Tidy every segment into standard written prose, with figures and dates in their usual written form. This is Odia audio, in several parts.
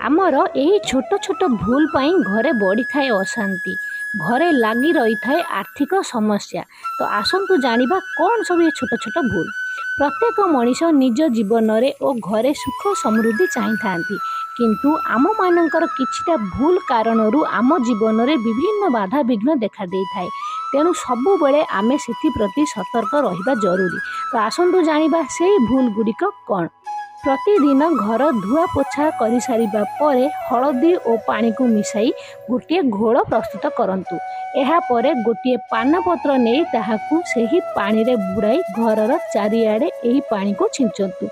ଆମର ଏହି ଛୋଟ ଛୋଟ ଭୁଲ ପାଇଁ ଘରେ ବଢ଼ିଥାଏ ଅଶାନ୍ତି, ଘରେ ଲାଗି ରହିଥାଏ ଆର୍ଥିକ ସମସ୍ୟା। ତ ଆସନ୍ତୁ ଜାଣିବା କ'ଣ ସବୁ ଏ ଛୋଟ ଛୋଟ ଭୁଲ। ପ୍ରତ୍ୟେକ ମଣିଷ ନିଜ ଜୀବନରେ ଓ ଘରେ ସୁଖ ସମୃଦ୍ଧି ଚାହିଁଥାନ୍ତି, କିନ୍ତୁ ଆମମାନଙ୍କର କିଛିଟା ଭୁଲ କାରଣରୁ ଆମ ଜୀବନରେ ବିଭିନ୍ନ ବାଧାବିଘ୍ନ ଦେଖାଦେଇଥାଏ। ତେଣୁ ସବୁବେଳେ ଆମେ ସେଥିପ୍ରତି ସତର୍କ ରହିବା ଜରୁରୀ। ତ ଆସନ୍ତୁ ଜାଣିବା ସେଇ ଭୁଲ ଗୁଡ଼ିକ କ'ଣ। ପ୍ରତିଦିନ ଘର ଧୁଆ ପୋଛା କରିସାରିବା ପରେ ହଳଦୀ ଓ ପାଣିକୁ ମିଶାଇ ଗୋଟିଏ ଘୋଳ ପ୍ରସ୍ତୁତ କରନ୍ତୁ। ଏହାପରେ ଗୋଟିଏ ପାନପତ୍ର ନେଇ ତାହାକୁ ସେହି ପାଣିରେ ବୁଡ଼ାଇ ଘରର ଚାରିଆଡ଼େ ଏହି ପାଣିକୁ ଛିଞ୍ଚନ୍ତୁ।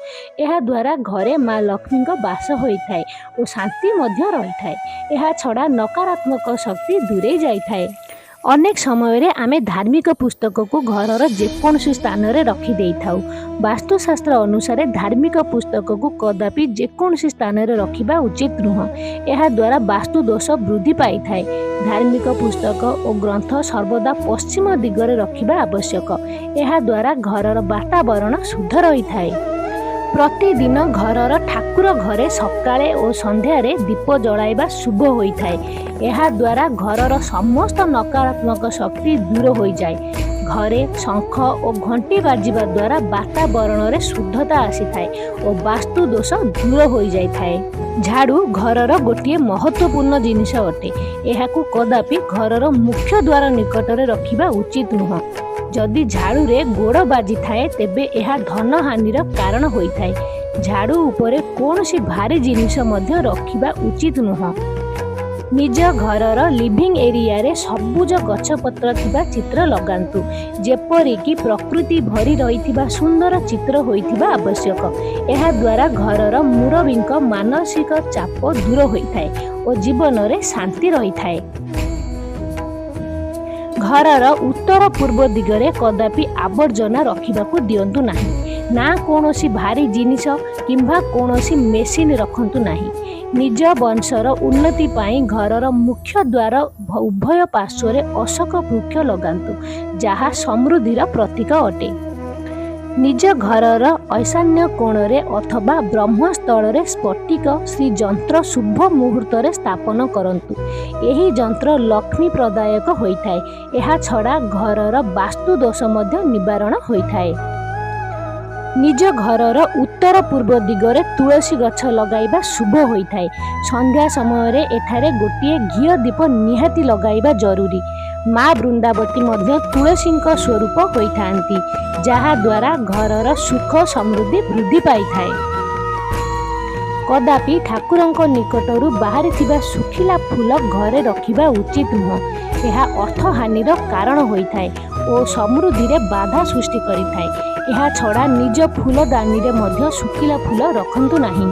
ଏହାଦ୍ୱାରା ଘରେ ମା ଲକ୍ଷ୍ମୀଙ୍କ ବାସ ହୋଇଥାଏ ଓ ଶାନ୍ତି ମଧ୍ୟ ରହିଥାଏ। ଏହା ଛଡ଼ା ନକାରାତ୍ମକ ଶକ୍ତି ଦୂରେଇ ଯାଇଥାଏ। ଅନେକ ସମୟରେ ଆମେ ଧାର୍ମିକ ପୁସ୍ତକକୁ ଘରର ଯେକୌଣସି ସ୍ଥାନରେ ରଖିଦେଇଥାଉ। ବାସ୍ତୁଶାସ୍ତ୍ର ଅନୁସାରେ ଧାର୍ମିକ ପୁସ୍ତକକୁ କଦାପି ଯେକୌଣସି ସ୍ଥାନରେ ରଖିବା ଉଚିତ ନୁହଁ। ଏହାଦ୍ୱାରା ବାସ୍ତୁ ଦୋଷ ବୃଦ୍ଧି ପାଇଥାଏ। ଧାର୍ମିକ ପୁସ୍ତକ ଓ ଗ୍ରନ୍ଥ ସର୍ବଦା ପଶ୍ଚିମ ଦିଗରେ ରଖିବା ଆବଶ୍ୟକ। ଏହାଦ୍ୱାରା ଘରର ବାତାବରଣ ଶୁଦ୍ଧ ରହିଥାଏ। ପ୍ରତିଦିନ ଘରର ଠାକୁର ଘରେ ସକାଳେ ଓ ସନ୍ଧ୍ୟାରେ ଦୀପ ଜଳାଇବା ଶୁଭ ହୋଇଥାଏ। ଏହାଦ୍ୱାରା ଘରର ସମସ୍ତ ନକାରାତ୍ମକ ଶକ୍ତି ଦୂର ହୋଇଯାଏ। ଘରେ ଶଙ୍ଖ ଓ ଘଣ୍ଟି ବାଜିବା ଦ୍ୱାରା ବାତାବରଣରେ ଶୁଦ୍ଧତା ଆସିଥାଏ ଓ ବାସ୍ତୁ ଦୋଷ ଦୂର ହୋଇଯାଇଥାଏ। ଝାଡ଼ୁ ଘରର ଗୋଟିଏ ମହତ୍ତ୍ୱପୂର୍ଣ୍ଣ ଜିନିଷ ଅଟେ। ଏହାକୁ କଦାପି ଘରର ମୁଖ୍ୟ ଦ୍ୱାର ନିକଟରେ ରଖିବା ଉଚିତ ନୁହଁ। ଯଦି ଝାଡ଼ୁରେ ଗୋଡ଼ ବାଜିଥାଏ, ତେବେ ଏହା ଧନହାନିର କାରଣ ହୋଇଥାଏ। ଝାଡ଼ୁ ଉପରେ କୌଣସି ଭାରୀ ଜିନିଷ ମଧ୍ୟ ରଖିବା ଉଚିତ ନୁହଁ। ନିଜ ଘରର ଲିଭିଂ ଏରିଆରେ ସବୁଜ ଗଛପତ୍ର ଥିବା ଚିତ୍ର ଲଗାନ୍ତୁ, ଯେପରିକି ପ୍ରକୃତି ଭରି ରହିଥିବା ସୁନ୍ଦର ଚିତ୍ର ହୋଇଥିବା ଆବଶ୍ୟକ। ଏହାଦ୍ୱାରା ଘରର ମୁରବୀଙ୍କ ମାନସିକ ଚାପ ଦୂର ହୋଇଥାଏ ଓ ଜୀବନରେ ଶାନ୍ତି ରହିଥାଏ। ଘରର ଉତ୍ତର ପୂର୍ବ ଦିଗରେ କଦାପି ଆବର୍ଜନା ରଖିବାକୁ ଦିଅନ୍ତୁ ନାହିଁ, ନା କୌଣସି ଭାରୀ ଜିନିଷ କିମ୍ବା କୌଣସି ମେସିନ୍ ରଖନ୍ତୁ ନାହିଁ। ନିଜ ବଂଶର ଉନ୍ନତି ପାଇଁ ଘରର ମୁଖ୍ୟ ଦ୍ୱାର ଉଭୟ ପାର୍ଶ୍ୱରେ ଅଶୋକ ବୃକ୍ଷ ଲଗାନ୍ତୁ, ଯାହା ସମୃଦ୍ଧିର ପ୍ରତୀକ ଅଟେ। ନିଜ ଘରର ଐଶାନ୍ୟ କୋଣରେ ଅଥବା ବ୍ରହ୍ମସ୍ଥଳରେ ସ୍ଫଟିକ ଶ୍ରୀ ଯନ୍ତ୍ର ଶୁଭ ମୁହୂର୍ତ୍ତରେ ସ୍ଥାପନ କରନ୍ତୁ। ଏହି ଯନ୍ତ୍ର ଲକ୍ଷ୍ମୀ ପ୍ରଦାୟକ ହୋଇଥାଏ। ଏହା ଛଡ଼ା ଘରର ବାସ୍ତୁ ଦୋଷ ମଧ୍ୟ ନିବାରଣ ହୋଇଥାଏ। ନିଜ ଘରର ଉତ୍ତର ପୂର୍ବ ଦିଗରେ ତୁଳସୀ ଗଛ ଲଗାଇବା ଶୁଭ ହୋଇଥାଏ। ସନ୍ଧ୍ୟା ସମୟରେ ଏଠାରେ ଗୋଟିଏ ଘିଅ ଦୀପ ନିହାତି ଲଗାଇବା ଜରୁରୀ। ମା ବୃନ୍ଦାବତୀ ମଧ୍ୟ ତୁଳସୀଙ୍କ ସ୍ୱରୂପ ହୋଇଥାନ୍ତି, ଯାହାଦ୍ୱାରା ଘରର ସୁଖ ସମୃଦ୍ଧି ବୃଦ୍ଧି ପାଇଥାଏ। କଦାପି ଠାକୁରଙ୍କ ନିକଟରୁ ବାହାରିଥିବା ଶୁଖିଲା ଫୁଲ ଘରେ ରଖିବା ଉଚିତ ନୁହଁ। ଏହା ଅର୍ଥହାନିର କାରଣ ହୋଇଥାଏ ଓ ସମୃଦ୍ଧିରେ ବାଧା ସୃଷ୍ଟି କରିଥାଏ। ଏହା ଛଡ଼ା ନିଜ ଫୁଲଦାନୀରେ ମଧ୍ୟ ଶୁଖିଲା ଫୁଲ ରଖନ୍ତୁ ନାହିଁ।